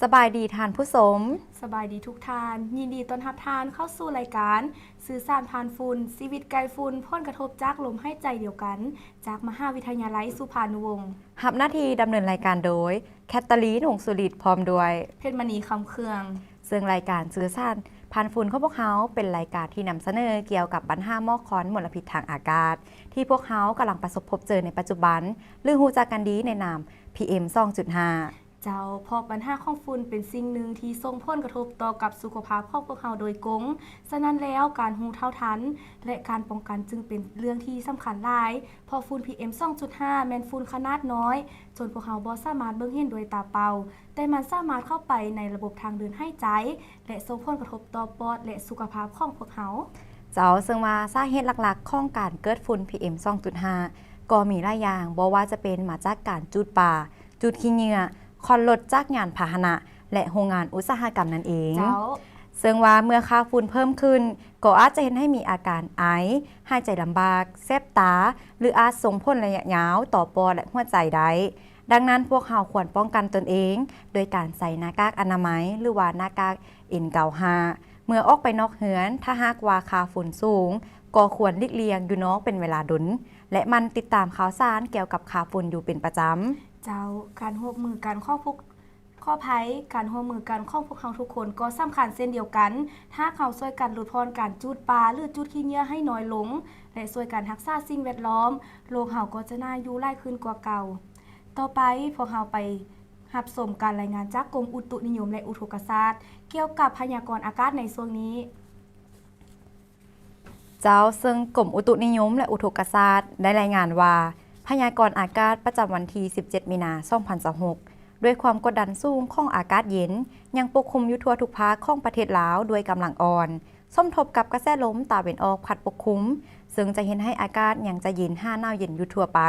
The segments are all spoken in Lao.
ສະບາຍດີທ່ານຜູ້ຊົມ. ສະບາຍດີທຸກທ່ານ. ຍິນດີຕ້ອນຮັບທ່ານເຂົ້າສູ່ລາຍການ ສື່ສານຜ່ານຝຸ່ນ, ຊີວິດໄກຝຸ່ນ, ຜົນກະທົບຈາກລົມຫາຍໃຈດຽວກັນ ຈາກມະຫາວິທະຍາໄລສຸພານຸວົງ. ຮັບໜ້າທີ່ດຳເນີນລາຍການໂດຍ ແຄດຕາລີນ ວົງສຸລິດ ພ້ອມດ້ວຍ ເພັດມະນີ ຄຳເຄື່ອງ. ເຊິ່ງລາຍການສື່ສານຜ່ານຝຸ່ນຂອງພວກເຮົາ ເປັນລາຍການທີ່ນຳສະເໜີກ່ຽວກັບບັນຫາໝອກຄວັນມົນລະພິດທາງອາກາດ ທີ່ພວກເຮົາກຳລັງປະສົບພົບເຈີໃນປັດຈຸບັນ ຫຼື ຮູ້ຈັກກັນດີໃນນາມ ພີເອັມ ສອງຈຸດຫ້າ. ເຈົ້າ, ເພາະບັນຫາຂອງຝຸ່ນເປັນສິ່ງໜຶ່ງທີ່ສົ່ງຜົນກະທົບຕໍ່ກັບສຸຂະພາບຂອງພວກເຮົາໂດຍກົງ. ສະນັ້ນແລ້ວ, ການຮູ້ເທົ່າທັນ ແລະ ການປ້ອງກັນຈຶ່ງເປັນເລື່ອງທີ່ສຳຄັນຫຼາຍ, ເພາະຝຸ່ນ ພີເອັມ ສອງຈຸດຫ້າ ແມ່ນຝຸ່ນຂະໜາດນ້ອຍ ຈົນພວກເຮົາບໍ່ສາມາດເບິ່ງເຫັນດ້ວຍຕາເປົ່າ, ແຕ່ມັນສາມາດເຂົ້າໄປໃນລະບົບທາງເດີນຫາຍໃຈ ແລະ ສົ່ງຜົນກະທົບຕໍ່ປອດ ແລະ ສຸຂະພາບຂອງພວກເຮົາ. ເຈົ້າ, ເຊິ່ງວ່າສາເຫດຫຼັກໆຂອງການເກີດຝຸ່ນ ພີເອັມ ສອງຈຸດຫ້າ ກໍມີຫຼາຍຢ່າງ, ບໍ່ວ່າຈະເປັນມາຈາກການຈູດປາ, ຈູດຂີ້ເຫຍື້ອ, ຄວັນລົດຈາກຍານພາຫະນະ ແລະ ໂຮງງານອຸດສາຫະກຳນັ້ນເອງ. ເຈົ້າ. ເຊິ່ງວ່າເມື່ອຄ່າຝຸ່ນເພີ່ມຂຶ້ນ, ກໍອາດຈະເຮັດໃຫ້ມີອາການໄອ, ຫາຍໃຈລຳບາກ, ແສບຕາ ຫຼື ອາດສົ່ງຜົນໄລຍະຍາວຕໍ່ປອດ ແລະ ຫົວໃຈໄດ້. ດັ່ງນັ້ນ, ພວກເຮົາຄວນປ້ອງກັນຕົນເອງໂດຍການໃສ່ໜ້າກາກອະນາໄມ ຫຼືວ່າໜ້າກາກ ເອັນ ເກົ້າຫ້າ ເມື່ອອອກໄປນອກເຮືອນ. ຖ້າຫາກວ່າຄ່າຝຸ່ນສູງ, ກໍຄວນຫຼີກລ່ຽງຢູ່ນອກເປັນເວລາດົນ ແລະ ໝັ່ນຕິດຕາມຂ່າວສານກ່ຽວກັບຄ່າຝຸ່ນຢູ່ເປັນປະຈຳ. ເຈົ້າ, ການຮ່ວມມືກັນຂອງພວກ ຂໍອະໄພ, ການຮ່ວມມືກັນຂອງພວກເຮົາທຸກຄົນກໍສຳຄັນເຊັ່ນດຽວກັນ. ຫາກເຮົາຊ່ວຍກັນຫຼຸດຜ່ອນການຈູດປາ ຫຼື ຈູດຂີ້ເຫຍື້ອໃຫ້ນ້ອຍລົງ ແລະ ຊ່ວຍກັນຮັກສາສິ່ງແວດລ້ອມ, ໂລກເຮົາກໍຈະໜ້າຢູ່ຫຼາຍຂຶ້ນກວ່າເກົ່າ. ຕໍ່ໄປ, ພວກເຮົາໄປຮັບຊົມການລາຍງານຈາກກົມອຸຕຸນິຍົມ ແລະ ອຸທົກກະສາດ ກ່ຽວກັບພະຍາກອນອາກາດໃນຊ່ວງນີ້. ເຈົ້າ, ເຊິ່ງກົມອຸຕຸນິຍົມ ແລະ ອຸທົກກະສາດ ໄດ້ລາຍງານວ່າ ພະຍາກອນອາກາດປະຈຳວັນທີສິບເຈັດ ມີນາ ສອງພັນຊາວຫົກ ດ້ວຍຄວາມກົດດັນສູງຂອງອາກາດເຢັນ ຍັງປົກຄຸມຢູ່ທົ່ວທຸກພາກຂອງປະເທດລາວດ້ວຍກຳລັງອ່ອນ, ສົມທົບກັບກະແສລົມຕາເວັນອອກພັດປົກຄຸມ, ເຊິ່ງຈະເຮັດໃຫ້ອາກາດຍັງຈະເຢັນຫາໜາວເຢັນຢູ່ທົ່ວໄປ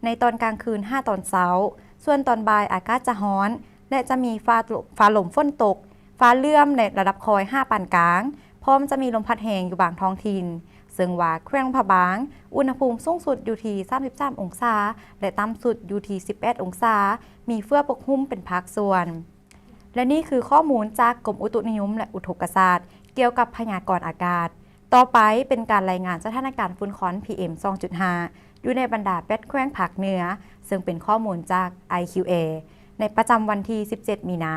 ໃນຕອນກາງຄືນຫາຕອນເຊົ້າ. ສ່ວນຕອນບ່າຍອາກາດຈະຮ້ອນ ແລະ ຈະມີຟ້າ ຟ້າລົມຝົນຕົກ, ຟ້າເຫຼື້ອມໃນລະດັບຄ່ອຍຫາປານກາງ, ພ້ອມຈະມີລົມພັດແຮງຢູ່ບາງທ້ອງຖິ່ນ, ເຊິ່ງວ່າແຂວງຫຼວງພະບາງ ອຸນຫະພູມສູງສຸດຢູ່ທີ່ສາມສິບສາມອົງສາ ແລະ ຕ່ຳສຸດຢູ່ທີ່ສິບແປດອົງສາ, ມີເຝື້ອປົກຫຸ້ມເປັນພາກສ່ວນ. ແລະ ນີ້ຄືຂໍ້ມູນຈາກກົມອຸຕຸນິຍົມ ແລະ ອຸທົກກະສາດ ກ່ຽວກັບພະຍາກອນອາກາດ. ຕໍ່ໄປເປັນການລາຍງານສະຖານະການຝຸ່ນຄວັນ ພີເອັມ ສອງຈຸດຫ້າ ຢູ່ໃນບັນດາແປດແຂວງພາກເໜືອ, ເຊິ່ງເປັນຂໍ້ມູນຈາກ ໄອຄິວເອ ໃນປະຈຳວັນທີສິບເຈັດ ມີນາ.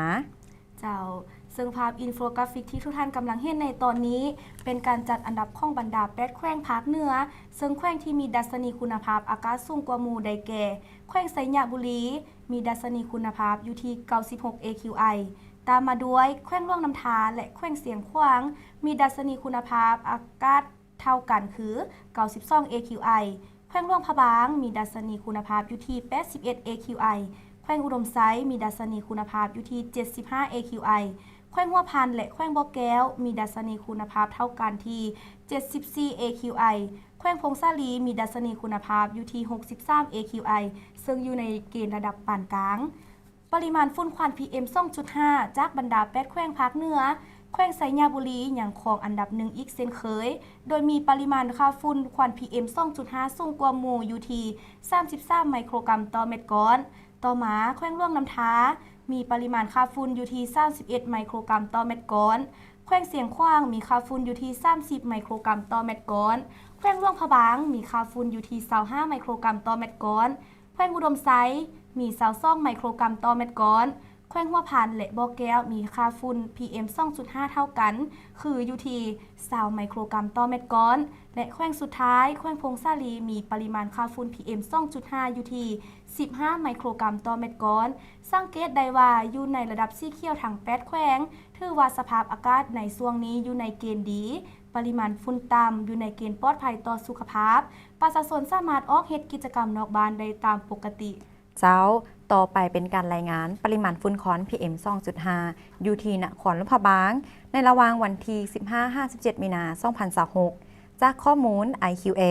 ເຈົ້າ, ເຊິ່ງພາບອິນໂຟກຣາຟິກທີ່ທຸກທ່ານກຳລັງເຫັນໃນຕອນນີ້ ເປັນການຈັດອັນດັບຂອງບັນດາແປດແຂວງພາກເໜືອ, ເຊິ່ງແຂວງທີ່ມີດັດຊະນີຄຸນນະພາບອາກາດສູງກວ່າໝູ່ໄດ້ແກ່ ແຂວງໄຊຍະບູລີ ມີດັດຊະນີຄຸນນະພາບຢູ່ທີ່ເກົ້າສິບຫົກ ເອຄິວໄອ, ຕາມມາດ້ວຍແຂວງຫຼວງນ້ຳທາ ແລະ ແຂວງຊຽງຂວາງ ມີດັດຊະນີຄຸນນະພາບອາກາດເທົ່າກັນຄືເກົ້າສິບສອງ ເອຄິວໄອ, ແຂວງຫຼວງພະບາງ ມີດັດຊະນີຄຸນນະພາບຢູ່ທີ່ແປດສິບເອັດ ເອຄິວໄອ, ແຂວງອຸດົມໄຊ ມີດັດຊະນີຄຸນນະພາບຢູ່ທີ່ເຈັດສິບຫ້າ ເອຄິວໄອ, ແຂວງຫົວພັນ ແລະ ແຂວງບໍ່ແກ້ວ ມີດັດຊະນີຄຸນນະພາບເທົ່າກັນທີ່ເຈັດສິບສີ່ ເອຄິວໄອ, ແຂວງຜົ້ງສາລີ ມີດັດຊະນີຄຸນນະພາບຢູ່ທີ່ຫົກສິບສາມ ເອຄິວໄອ, ເຊິ່ງຢູ່ໃນເກນລະດັບປານກາງ. ປະລິມານຝຸ່ນຄວັນ ພີເອັມ ສອງຈຸດຫ້າ ຈາກບັນດາແປດແຂວງພາກເໜືອ, ແຂວງໄຊຍະບູລີຍັງຄອງອັນດັບໜຶ່ງອີກເຊັ່ນເຄີຍ, ໂດຍມີປະລິມານຄ່າຝຸ່ນຄວັນ ພີເອັມ ສອງຈຸດຫ້າ ສູງກວ່າໝູ່ຢູ່ທີ່ສາມສິບສາມໄມໂຄຣກຣາມຕໍ່ແມັດກ້ອນ. ຕໍ່ມາ, ແຂວງຫຼວງນ້ຳທາ ມີປະລິມານຄ່າຝຸ່ນຢູ່ທີ່ສາມສິບເອັດໄມໂຄຣກຣາມຕໍ່ແມັດກ້ອນ, ແຂວງຊຽງຂວາງ ມີຄ່າຝຸ່ນຢູ່ທີ່ສາມສິບໄມໂຄຣກຣາມຕໍ່ແມັດກ້ອນ, ແຂວງຫຼວງພະບາງ ມີຄ່າຝຸ່ນຢູ່ທີ່ຊາວຫ້າໄມໂຄຣກຣາມຕໍ່ແມັດກ້ອນ, ແຂວງອຸດົມໄຊ ມີຊາວສອງໄມໂຄຣກຣາມຕໍ່ແມັດກ້ອນ, ແຂວງຫົວພັນ ແລະ ບໍ່ແກ້ວ ມີຄ່າຝຸ່ນ ພີເອັມ ສອງຈຸດຫ້າ ເທົ່າກັນ ຄືຢູ່ທີ່ຊາວໄມໂຄຣກຣາມຕໍ່ແມັດກ້ອນ ແລະ ແຂວງສຸດທ້າຍ ແຂວງຜົ້ງສາລີ ມີປະລິມານຄ່າຝຸ່ນ ພີເອັມ ສອງຈຸດຫ້າ ຢູ່ທີ່ສິບຫ້າໄມໂຄຣກຣາມຕໍ່ແມັດກ້ອນ. ສັງເກດໄດ້ວ່າຢູ່ໃນລະດັບສີຂຽວທັງແປດແຂວງ, ຖືວ່າສະພາບອາກາດໃນຊ່ວງນີ້ຢູ່ໃນເກນດີ, ປະລິມານຝຸ່ນຕ່ຳ, ຢູ່ໃນເກນປອດໄພຕໍ່ສຸຂະພາບ, ປະຊາຊົນສາມາດອອກເຮັດກິດຈະກຳນອກບ້ານໄດ້ຕາມປົກກະຕິ. ເຈົ້າ, ຕໍ່ໄປເປັນການລາຍງານປະລິມານຝຸ່ນຄວັນ ພີເອັມ ສອງຈຸດຫ້າ ຢູ່ທີ່ນະຄອນຫຼວງພະບາງ ໃນລະຫວ່າງວັນທີສິບຫ້າ ຫາ ສິບເຈັດ ມີນາ ສອງພັນຊາວຫົກ. ຈາກຂໍ້ມູນ ໄອຄິວເອ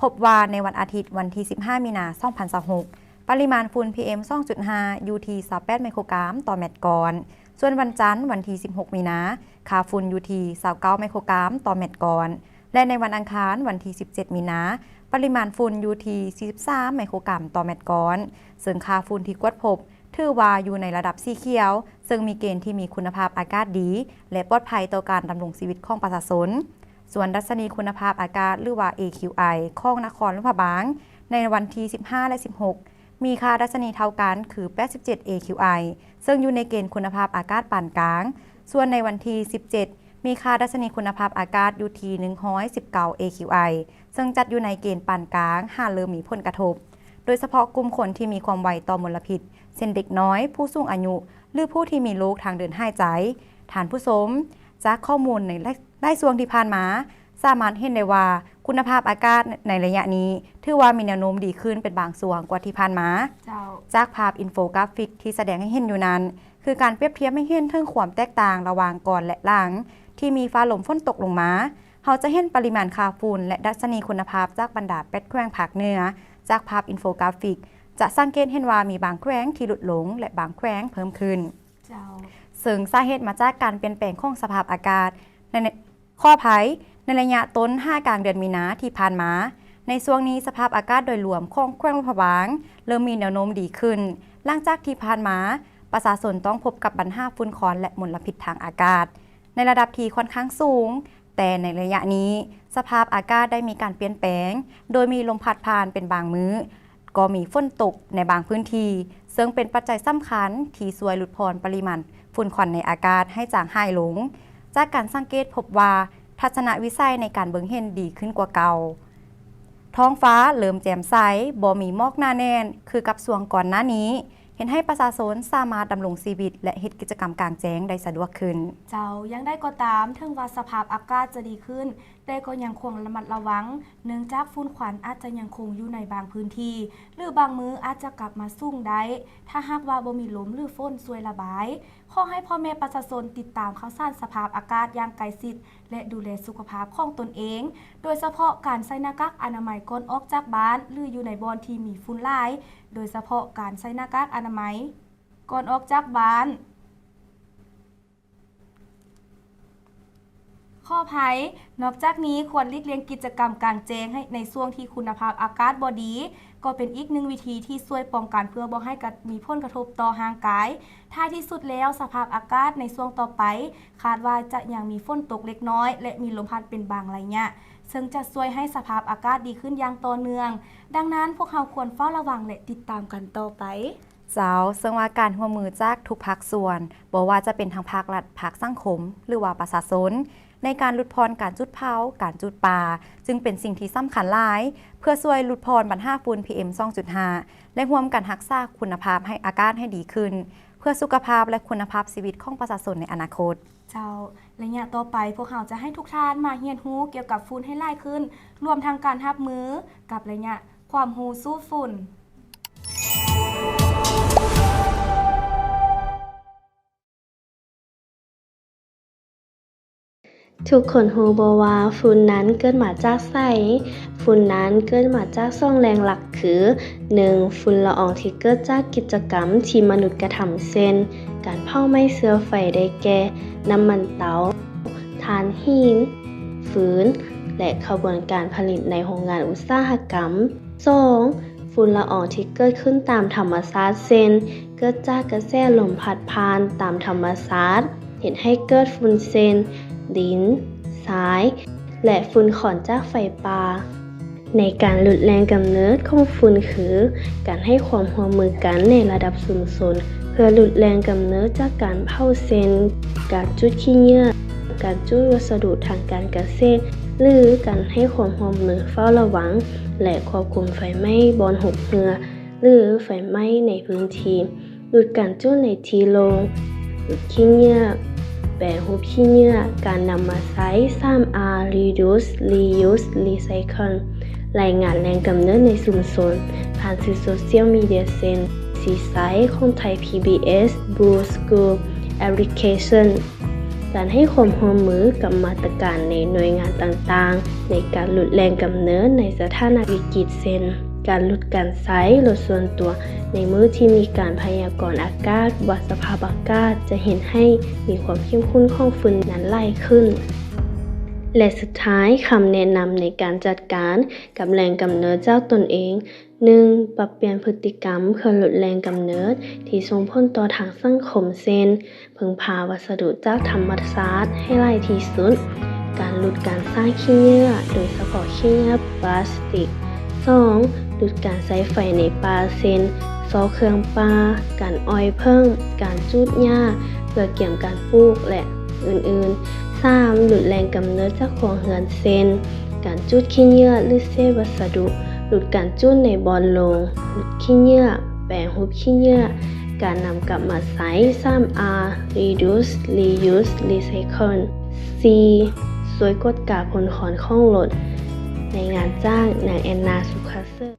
ພົບວ່າໃນວັນອາທິດ ວັນທີສິບຫ້າ ມີນາ ສອງພັນຊາວຫົກ ປະລິມານຝຸ່ນ ພີເອັມ ສອງຈຸດຫ້າ ຢູ່ທີ່ຊາວແປດໄມໂຄຣກຣາມຕໍ່ແມັດກ້ອນ, ສ່ວນວັນຈັນ ວັນທີສິບຫົກ ມີນາ ຄ່າຝຸ່ນຢູ່ທີ່ຊາວເກົ້າໄມໂຄຣກຣາມຕໍ່ແມັດກ້ອນ ແລະ ໃນວັນອັງຄານ ວັນທີສິບເຈັດ ມີນາ ປະລິມານຝຸ່ນຢູ່ທີ່ສີ່ສິບສາມໄມໂຄຣກຣາມຕໍ່ແມັດກ້ອນ, ເຊິ່ງຄ່າຝຸ່ນທີ່ກວດພົບ ຖືວ່າຢູ່ໃນລະດັບສີຂຽວ, ເຊິ່ງມີເກນທີ່ມີຄຸນນະພາບອາກາດດີ ແລະ ປອດໄພຕໍ່ການດຳລົງຊີວິດຂອງປະຊາຊົນ. ສ່ວນດັດຊະນີຄຸນນະພາບອາກາດ ຫຼືວ່າ ເອຄິວໄອ ຂອງນະຄອນຫຼວງພະບາງ ໃນວັນທີສິບຫ້າ ແລະ ສິບຫົກ ມີຄ່າດັດຊະນີເທົ່າກັນຄື ແປດສິບເຈັດ ເອຄິວໄອ ເຊິ່ງຢູ່ໃນເກນຄຸນນະພາບອາກາດປານກາງ. ສ່ວນໃນວັນທີສິບເຈັດ ມີຄ່າດັດຊະນີຄຸນນະພາບອາກາດຢູ່ທີ່ ໜຶ່ງຮ້ອຍສິບເກົ້າ ເອຄິວໄອ ເຊິ່ງຈັດຢູ່ໃນເກນປານກາງ ຫາເລີ່ມມີຜົນກະທົບ, ໂດຍສະເພາະກຸ່ມຄົນທີ່ມີຄວາມໄວຕໍ່ມົນລະພິດ ເຊັ່ນ ເດັກນ້ອຍ, ຜູ້ສູງອາຍຸ ຫຼື ຜູ້ທີ່ມີໂລກທາງເດີນຫາຍໃຈ. ທ່ານຜູ້ຊົມ, ຈາກຂໍ້ມູນໃນຫຼາຍ ຫຼາຍຊ່ວງທີ່ຜ່ານມາ, ສາມາດເຫັນໄດ້ວ່າຄຸນນະພາບອາກາດໃນໄລຍະນີ້ ຖືວ່າມີແນວໂນ້ມດີຂຶ້ນເປັນບາງຊ່ວງກວ່າທີ່ຜ່ານມາ. ເຈົ້າ. ຈາກພາບອິນໂຟກຣາຟິກທີ່ສະແດງໃຫ້ເຫັນຢູ່ນັ້ນ ຄືການປຽບທຽບໃຫ້ເຫັນເຖິງຄວາມແຕກຕ່າງລະຫວ່າງກ່ອນ ແລະ ຫຼັງທີ່ມີຟ້າລົມຝົນຕົກລົງມາ. ເຮົາຈະເຫັນປະລິມານຄ່າຝຸ່ນ ແລະ ດັດຊະນີຄຸນນະພາບຈາກບັນດາແປດແຂວງພາກເໜືອ. ຈາກພາບອິນໂຟກຣາຟິກ ຈະສັງເກດເຫັນວ່າມີບາງແຂວງທີ່ຫຼຸດລົງ ແລະ ບາງແຂວງເພີ່ມຂຶ້ນ. ເຈົ້າ. ເຊິ່ງສາເຫດມາຈາກການປ່ຽນແປງຂອງສະພາບອາກາດ ໃນ ໃນ ຂໍອະໄພ, ໃນໄລຍະຕົ້ນຫາກາງເດືອນມີນາທີ່ຜ່ານມາ. ໃນຊ່ວງນີ້ສະພາບອາກາດໂດຍລວມຂອງແຂວງຫຼວງພະບາງເລີ່ມມີແນວໂນ້ມດີຂຶ້ນ, ຫຼັງຈາກທີ່ຜ່ານມາປະຊາຊົນຕ້ອງພົບກັບບັນຫາຝຸ່ນຄວັນ ແລະ ມົນລະພິດທາງອາກາດໃນລະດັບທີ່ຂ້ອນຂ້າງສູງ. ແຕ່ໃນໄລຍະນີ້ສະພາບອາກາດໄດ້ມີການປ່ຽນແປງ, ໂດຍມີລົມພັດຜ່ານເປັນບາງມື້, ກໍມີຝົນຕົກໃນບາງພື້ນທີ່, ເຊິ່ງເປັນປັດໄຈສຳຄັນທີ່ຊ່ວຍຫຼຸດຜ່ອນປະລິມານຝຸ່ນຄວັນໃນອາກາດໃຫ້ຈາງຫາຍລົງ. ຈາກການສັງເກດພົບວ່າທັດສະນະວິໄສໃນການເບິ່ງເຫັນດີຂຶ້ນກວ່າເກົ່າ. ທ້ອງຟ້າເລີ່ມແຈ່ມໃສ, ບໍ່ມີໝອກໜາແໜ້ນຄືກັບຊ່ວງກ່ອນໜ້ານີ້, ເຮັດໃຫ້ປະຊາຊົນສາມາດດຳລົງຊີວິດ ແລະ ເຮັດກິດຈະກຳກາງແຈ້ງໄດ້ສະດວກຂຶ້ນ. ເຈົ້າ, ຢ່າງໃດກໍຕາມ, ເຖິງວ່າສະພາບອາກາດຈະດີຂຶ້ນ, ແຕ່ກໍຍັງຄວນລະມັດລະວັງ, ເນື່ອງຈາກຝຸ່ນຄວັນອາດຈະຍັງຄົງຢູ່ໃນບາງພື້ນທີ່ ຫຼື ບາງມື້ອາດຈະກັບມາສູງໄດ້, ຖ້າຫາກວ່າບໍ່ມີລົມ ຫຼື ຝົນຊ່ວຍລະບາຍ. ຂໍໃຫ້ພໍ່ແມ່ປະຊາຊົນຕິດຕາມຂ່າວສານສະພາບອາກາດຢ່າງໃກ້ຊິດ ແລະ ດູແລສຸຂະພາບຂອງຕົນເອງ, ໂດຍສະເພາະການໃສ່ໜ້າກາກອະນາໄມກ່ອນອອກຈາກບ້ານ ຫຼື ຢູ່ໃນບ່ອນທີ່ມີຝຸ່ນຫຼາຍ, ໂດຍສະເພາະການໃສ່ໜ້າກາກອະນາໄມກ່ອນອອກຈາກບ້ານ. ຂໍອະໄພ, ນອກຈາກນີ້ຄວນຫຼີກລ່ຽງກິດຈະກຳກາງແຈ້ງໃຫ້ ໃນຊ່ວງທີ່ຄຸນນະພາບອາກາດບໍ່ດີ, ກໍເປັນອີກໜຶ່ງວິທີທີ່ຊ່ວຍປ້ອງກັນເພື່ອບໍ່ໃຫ້ກະ ມີຜົນກະທົບຕໍ່ຮ່າງກາຍ. ທ້າຍທີ່ສຸດແລ້ວ, ສະພາບອາກາດໃນຊ່ວງຕໍ່ໄປຄາດວ່າຈະຍັງມີຝົນຕົກເລັກນ້ອຍ ແລະ ມີລົມພັດເປັນບາງໄລຍະ, ເຊິ່ງຈະຊ່ວຍໃຫ້ສະພາບອາກາດດີຂຶ້ນຢ່າງຕໍ່ເນື່ອງ. ດັ່ງນັ້ນ, ພວກເຮົາຄວນເຝົ້າລະວັງ ແລະ ຕິດຕາມກັນຕໍ່ໄປ. ເຈົ້າ, ເຊິ່ງວ່າການຮ່ວມມືຈາກທຸກພາກສ່ວນ, ບໍ່ວ່າຈະເປັນທາງພາກລັດ, ພາກສັງຄົມ ຫຼືວ່າປະຊາຊົນ, ໃນການຫຼຸດຜ່ອນການຈູດເຜົາ, ການຈູດປ່າ, ຈຶ່ງເປັນສິ່ງທີ່ສຳຄັນຫຼາຍ ເພື່ອຊ່ວຍຫຼຸດຜ່ອນບັນຫາຝຸ່ນ ພີເອັມ ສອງຈຸດຫ້າ ແລະ ຮ່ວມກັນຮັກສາຄຸນນະພາບໃຫ້ອາກາດໃຫ້ດີຂຶ້ນ, ເພື່ອສຸຂະພາບ ແລະ ຄຸນນະພາບຊີວິດຂອງປະຊາຊົນໃນອະນາຄົດ. ເຈົ້າ, ໄລຍະຕໍ່ໄປ, ພວກເຮົາຈະໃຫ້ທຸກທ່ານມາຮຽນຮູ້ກ່ຽວກັບຝຸ່ນໃຫ້ຫຼາຍຂຶ້ນ, ລວມທັງການຮັບມືກັບໄລຍະຄວາມຮູ້ສູ້ຝຸ່ນ. ທຸກຄົນຮູ້ບໍ່ວ່າຝຸ່ນນັ້ນເກີດມາຈາກໃສ? ຝຸ່ນນັ້ນເກີດມາຈາກສອງແຫຼ່ງຫຼັກຄື, ໜຶ່ງ, ຝຸ່ນລະອອງທີ່ເກີດຈາກກິດຈະກຳທີ່ມະນຸດກະທຳ ເຊັ່ນ ການເຜົາໄໝ້ເຊື້ອໄຟ ໄດ້ແກ່ ນ້ຳມັນເຕົາ, ຖ່ານຫີນ, ຟືນ ແລະ ຂະບວນການຜະລິດໃນໂຮງງານອຸດສາຫະກຳ. ສອງ, ຝຸ່ນລະອອງທີ່ເກີດຂຶ້ນຕາມທຳມະຊາດ ເຊັ່ນ ເກີດຈາກກະແສລົມພັດຜ່ານຕາມທຳມະຊາດ ເຮັດໃຫ້ເກີດຝຸ່ນເຊັ່ນ ດິນ, ຊາຍ ແລະ ຝຸ່ນຄວັນຈາກໄຟປ່າ. ໃນການຫຼຸດແຫຼ່ງກຳເນີດຂອງຝຸ່ນຄື ການໃຫ້ຄວາມຮ່ວມມືກັນໃນລະດັບຊຸມຊົນ ເພື່ອຫຼຸດແຫຼ່ງກຳເນີດຈາກການເຜົາ ເຊັ່ນ ການຈູດຂີ້ເຫຍື້ອ, ການຈູດວັດສະດຸທາງການກະເສດ ຫຼື ການໃຫ້ຄວາມຮ່ວມມືເຝົ້າລະວັງ ແລະ ຄວບຄຸມໄຟໄໝ້ບ່ອນຫົກເຫື່ອ ຫຼື ໄຟໄໝ້ໃນພື້ນທີ່, ຫຼຸດການຈູດໃນທີ່ໂລ່ງ, ຫຼຸດຂີ້ເຫຍື້ອ, ແປຮູບຂີ້ເຫຍື້ອ, ການນຳມາໃຊ້ ສາມ R: Reduce, Reuse, Recycle. ລາຍງານແຫຼ່ງກຳເນີດໃນຊຸມຊົນ ຜ່ານສື່ໂຊຊຽວມີເດຍ ເຊັ່ນ ຊີໄຊ ຂອງໄທ ພີບີເອສ, ບລູສກູລ ແອັບພລິເຄຊັນ. ການໃຫ້ຄວາມຮ່ວມມືກັບມາດຕະການໃນໜ່ວຍງານຕ່າງໆ ໃນການຫຼຸດແຫຼ່ງກຳເນີດໃນສະຖານະວິກິດ ເຊັ່ນ ການຫຼຸດການໃຊ້ລົດສ່ວນຕົວໃນມື້ທີ່ມີການພະຍາກອນອາກາດວ່າສະພາບອາກາດຈະເຮັດໃຫ້ມີຄວາມເຂັ້ມຂຸ້ນຂອງຝຸ່ນນັ້ນຫຼາຍຂຶ້ນ. ແລະ ສຸດທ້າຍ, ຄຳແນະນຳໃນການຈັດການກັບແຫຼ່ງກຳເນີດຈາກຕົນເອງ. ໜຶ່ງ, ປັບປ່ຽນພຶດຕິກຳເພື່ອຫຼຸດແຫຼ່ງກຳເນີດທີ່ສົ່ງຜົນຕໍ່ທາງສັງຄົມ ເຊັ່ນ ເພິ່ງພາວັດສະດຸຈາກທຳມະຊາດໃຫ້ຫຼາຍທີ່ສຸດ, ການຫຼຸດການສ້າງຂີ້ເຫຍື້ອ, ໂດຍສະເພາະຂີ້ເຫຍື້ອປລາສຕິກ. ສອງ, ຫຼຸດການໃຊ້ໄຟໃນປ່າ ເຊັ່ນ ຊອກເຄື່ອງປ່າ, ການອ້ອຍເຜິ້ງ, ການຈູດຫຍ້າເພື່ອກຽມການປູກ ແລະ ອື່ນໆ. ສາມ, ຫຼຸດແຫຼ່ງກຳເນີດຈາກຄົວເຮືອນ ເຊັ່ນ ການຈູດຂີ້ເຫຍື້ອ ຫຼື ເສດວັດສະດຸ, ຫຼຸດການຈູດໃນບ່ອນໂລ່ງ, ຫຼຸດຂີ້ເຫຍື້ອ, ແປງຮູບຂີ້ເຫຍື້ອ, ການນຳກັບມາໃຊ້. ສາມ R, Reduce, Reuse, Recycle. ສີ່, ຊ່ວຍກວດກາຝຸ່ນຄວັນຂອງລົດ. ລາຍງານຈາກນາງແອນນາ ສຸຂະເສີມ.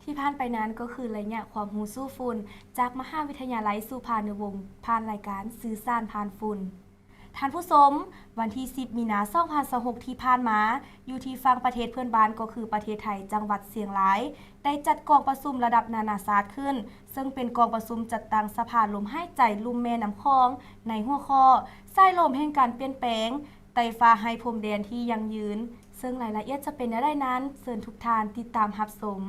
ທີ່ຜ່ານໄປນັ້ນກໍຄືໄລຍະຄວາມຮູ້ສູ້ຝຸ່ນ ຈາກມະຫາວິທະຍາໄລສຸພານຸວົງ ຜ່ານລາຍການສື່ສານຜ່ານຝຸ່ນ. ທ່ານຜູ້ຊົມ, ວັນທີສິບ ມີນາ ສອງພັນຊາວຫົກ ທີ່ຜ່ານມາ, ຢູ່ທີ່ຝັ່ງປະເທດເພື່ອນບ້ານກໍຄືປະເທດໄທ, ຈັງຫວັດຊຽງລາຍ ໄດ້ຈັດກອງປະຊຸມລະດັບນານາຊາດຂຶ້ນ, ເຊິ່ງເປັນກອງປະຊຸມຈັດຕັ້ງສະພາລົມຫາຍໃຈລຸ່ມແມ່ນ້ຳຂອງ ໃນຫົວຂໍ້ ສາຍລົມແຫ່ງການປ່ຽນແປງ ໄຕ້ຟ້າໄຮ້ພົມແດນທີ່ຢັ້ງຢືນ, ເຊິ່ງລາຍລະອຽດຈະເປັນແນວໃດນັ້ນ, ເຊີນທຸກທ່ານຕິດຕາມຮັບຊົມ.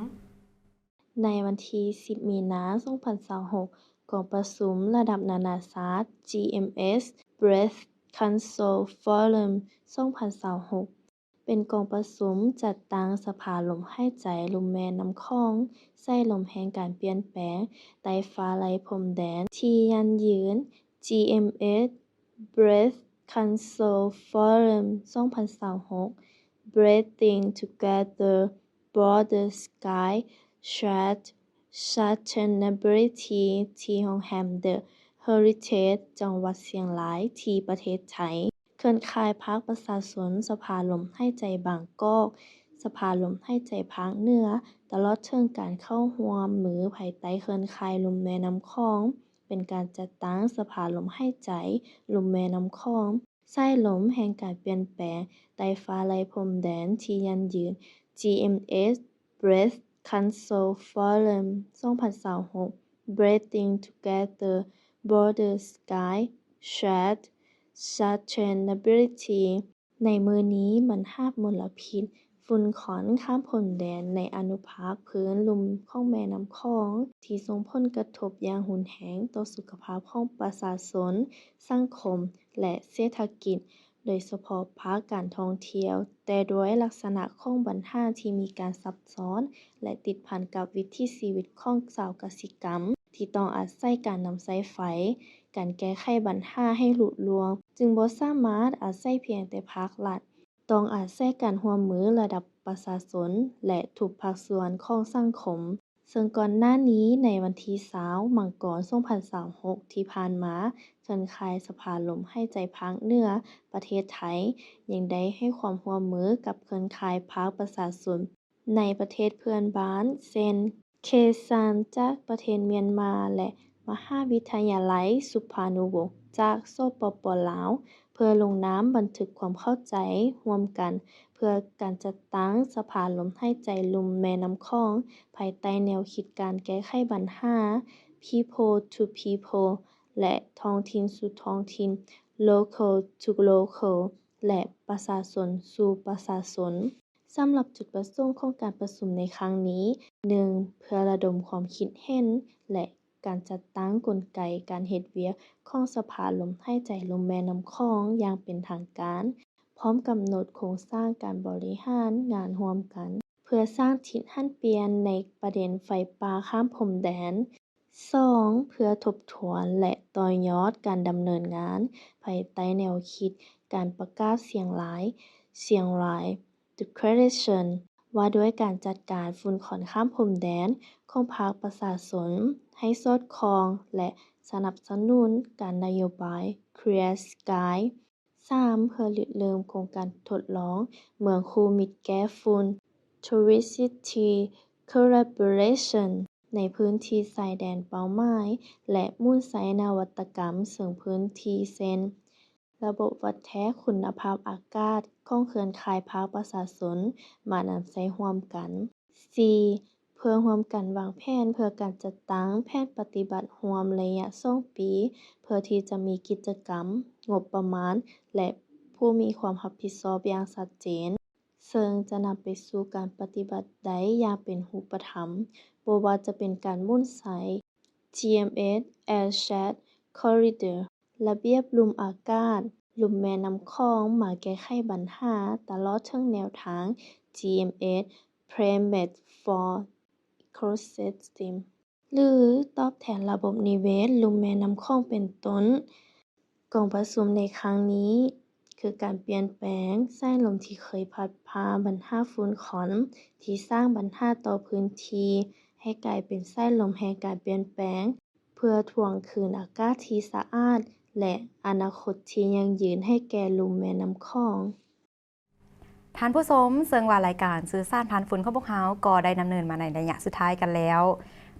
ໃນວັນທີສິບ ມີນາ ສອງພັນຊາວຫົກ, ກອງປະຊຸມລະດັບນານາຊາດ GMS Breast Cancer Forum ສອງພັນຊາວຫົກ ເປັນກອງປະຊຸມຈັດຕັ້ງສະພາລົມຫາຍໃຈລຸ່ມແມ່ນ້ຳຂອງ, ສາຍລົມແຫ່ງການປ່ຽນແປງ, ໄຕ້ຟ້າໄຮ້ພົມແດນທີ່ຢັ້ງຢືນ GMS Breast Cancer Forum ສອງພັນຊາວຫົກ Breathing Together Border Sky Shared Sustainability ທີ່ໂຮງແຮມ The Heritage ຈັງຫວັດຊຽງລາຍ ທີ່ປະເທດໄທ. ເຄື່ອນຂ່າຍພາກປະຊາຊົນ ສະພາລົມຫາຍໃຈບາງກອກ, ສະພາລົມຫາຍໃຈພາກເໜືອ, ຕະຫຼອດເຖິງການເຂົ້າຮ່ວມມືພາຍໃຕ້ເຄື່ອນຂ່າຍລຸ່ມແມ່ນ້ຳຂອງ ເປັນການຈັດຕັ້ງສະພາລົມຫາຍໃຈລຸ່ມແມ່ນ້ຳຂອງ, ສາຍລົມແຫ່ງການປ່ຽນແປງ, ໄຕ້ຟ້າໄຮ້ພົມແດນທີ່ຢັ້ງຢືນ GMS Breast Cancer Forum ສອງພັນຊາວຫົກ Breathing Together Border Sky Shared Sustainability. ໃນມື້ນີ້, ບັນຫາມົນລະພິດຝຸ່ນຄວັນຂ້າມພົມແດນໃນອະນຸພາກພື້ນລຸ່ມຂອງແມ່ນ້ຳຂອງ ທີ່ສົ່ງຜົນກະທົບຢ່າງຮຸນແຮງຕໍ່ສຸຂະພາບຂອງປະຊາຊົນ, ສັງຄົມ ແລະ ເສດຖະກິດ, ໂດຍສະເພາະພາກການທ່ອງທ່ຽວ, ແຕ່ດ້ວຍລັກສະນະຂອງບັນຫາທີ່ມີການຊັບຊ້ອນ ແລະ ຕິດພັນກັບວິຖີຊີວິດຂອງຊາວກະສິກຳ ທີ່ຕ້ອງອາໄສການນຳໃຊ້ໄຟ, ການແກ້ໄຂບັນຫາໃຫ້ລຸລ່ວງ ຈຶ່ງບໍ່ສາມາດອາໄສພຽງແຕ່ພາກລັດ, ຕ້ອງອາໄສການຮ່ວມມືລະດັບປະຊາຊົນ ແລະ ທຸກພາກສ່ວນຂອງສັງຄົມ. ເຊິ່ງກ່ອນໜ້ານີ້ໃນວັນທີຊາວ ມັງກອນ ສອງພັນຊາວຫົກ ທີ່ຜ່ານມາ, ເຄື່ອນຂ່າຍສະພາລົມຫາຍໃຈພາກເໜືອປະເທດໄທ ຍັງໄດ້ໃຫ້ຄວາມຮ່ວມມືກັບເຄື່ອນຂ່າຍພາກປະຊາຊົນ ໃນປະເທດເພື່ອນບ້ານ ເຊັ່ນ ເຄຊານ ຈາກປະເທດມຽນມາ ແລະ ມະຫາວິທະຍາໄລສຸພານຸວົງ ຈາກ ສປປ ລາວ ເພື່ອລົງນາມບັນທຶກຄວາມເຂົ້າໃຈຮ່ວມກັນ ເພື່ອການຈັດຕັ້ງສະພາລົມຫາຍໃຈລຸ່ມແມ່ນ້ຳຂອງ ພາຍໃຕ້ແນວຄິດການແກ້ໄຂບັນຫາ People to People ແລະ ທ້ອງຖິ່ນສູ່ທ້ອງຖິ່ນ Local to Local ແລະ ປະຊາຊົນສູ່ປະຊາຊົນ. ສຳລັບຈຸດປະສົງຂອງການປະຊຸມໃນຄັ້ງນີ້, ໜຶ່ງ ເພື່ອລະດົມຄວາມຄິດເຫັນ ແລະ ການຈັດຕັ້ງກົນໄກການເຮັດວຽກຂອງສະພາລົມຫາຍໃຈລຸ່ມແມ່ນ້ຳຂອງຢ່າງເປັນທາງການ, ພ້ອມກຳນົດໂຄງສ້າງການບໍລິຫານງານຮ່ວມກັນ ເພື່ອສ້າງທິດຫັນປ່ຽນໃນປະເດັນໄຟປ່າຂ້າມພົມແດນ. ສອງ ເພື່ອທົບທວນ ແລະ ຕໍ່ຍອດການດຳເນີນງານພາຍໃຕ້ແນວຄິດການປະກາດຊຽງລາຍ Chiang Rai Declaration ວ່າດ້ວຍການຈັດການຝຸ່ນຄວັນຂ້າມພົມແດນຂອງພາກປະຊາຊົນ, ໃຫ້ສອດຄ່ອງ ແລະ ສະໜັບສະໜູນການນະໂຍບາຍ Clear Sky. ສາມ ເພື່ອລິເລີ່ມໂຄງການທົດລອງເມືອງຄູ່ມິດແກ້ຝຸ່ນ Touristy Collaboration ໃນພື້ນທີ່ຊາຍແດນເປົ້າໝາຍ ແລະ ໝູນໃຊ້ນະວັດຕະກຳເຊິ່ງພື້ນທີ່ ເຊັ່ນ ລະບົບວັດແທກຄຸນນະພາບອາກາດຂອງເຄືອຂ່າຍພາກປະຊາຊົນມານຳໃຊ້ຮ່ວມກັນ. ສີ່ ພື່ອຮ່ວມກັນວາງແຜນເພື່ອການຈັດຕັ້ງແຜນປະຕິບັດຮ່ວມໄລຍະສອງປີ ເພື່ອທີ່ຈະມີກິດຈະກຳ, ງົບປະມານ ແລະ ຜູ້ມີຄວາມຮັບຜິດຊອບຢ່າງຊັດເຈນ, ເຊິ່ງຈະນຳໄປສູ່ການປະຕິບັດໄດ້ຢ່າງເປັນຮູບປະທຳ, ບໍ່ວ່າຈະເປັນການໝູນໃຊ້ GMS Airshed Corridor, ລະບຽບລຸ່ມອາກາດ, ລຸ່ມແມ່ນ້ຳຂອງ ມາແກ້ໄຂບັນຫາຕະຫຼອດເຖິງແນວທາງ GMS Climate for Ecosystem ຫຼື ຕອບແທນລະບົບນິເວດລຸ່ມແມ່ນ້ຳຂອງເປັນຕົ້ນ. ກອງປະຊຸມໃນຄັ້ງນີ້ ຄືການປ່ຽນແປງສາຍລົມທີ່ເຄີຍພັດພາບັນຫາຝຸ່ນຄວັນ ທີ່ສ້າງບັນຫາຕໍ່ພື້ນທີ່ ໃຫ້ກາຍເປັນສາຍລົມແຫ່ງການປ່ຽນແປງ ເພື່ອທວງຄືນອາກາດທີ່ສະອາດ ແລະ ອະນາຄົດທີ່ຢັ້ງຢືນໃຫ້ແກ່ລຸ່ມແມ່ນ້ຳຂອງ. ທ່ານຜູ້ຊົມ, ເຊິ່ງວ່າລາຍການສື່ສານຜ່ານຝຸ່ນຂອງພວກເຮົາກໍໄດ້ດຳເນີນມາໃນໄລຍະສຸດທ້າຍກັນແລ້ວ.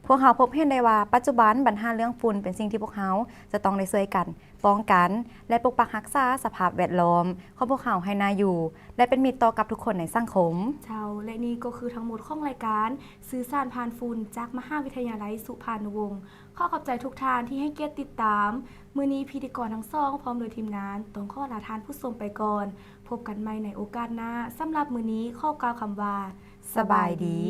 ພວກເຮົາພົບເຫັນໄດ້ວ່າປັດຈຸບັນບັນຫາເລື່ອງຝຸ່ນເປັນສິ່ງທີ່ພວກເຮົາຈະຕ້ອງໄດ້ຊ່ວຍກັນປ້ອງກັນ ແລະ ປົກປັກຮັກສາສະພາບແວດລ້ອມຂອງພວກເຮົາໃຫ້ໜ້າຢູ່ ແລະ ເປັນມິດຕໍ່ກັບທຸກຄົນໃນສັງຄົມ. ເຈົ້າ ແລະ ນີ້ກໍຄືທັງໝົດຂອງລາຍການສື່ສານຜ່ານຝຸ່ນຈາກມະຫາວິທະຍາໄລສຸພານຸວົງ. ຂໍຂອບໃຈທຸກທ່ານທີ່ໃຫ້ກຽດຕິດຕາມ. ມື້ນີ້ພິທີກອນທັງສອງພ້ອມດ້ວຍທີມງານຕ້ອງຂໍລາທ່ານຜູ້ຊົມໄປກ່ອນ. ພົບກັນໃໝ່ໃນໂອກາດໜ້າ. ສຳລັບມື້ນີ້ຂໍກ່າວຄຳວ່າ ສະບາຍດີ.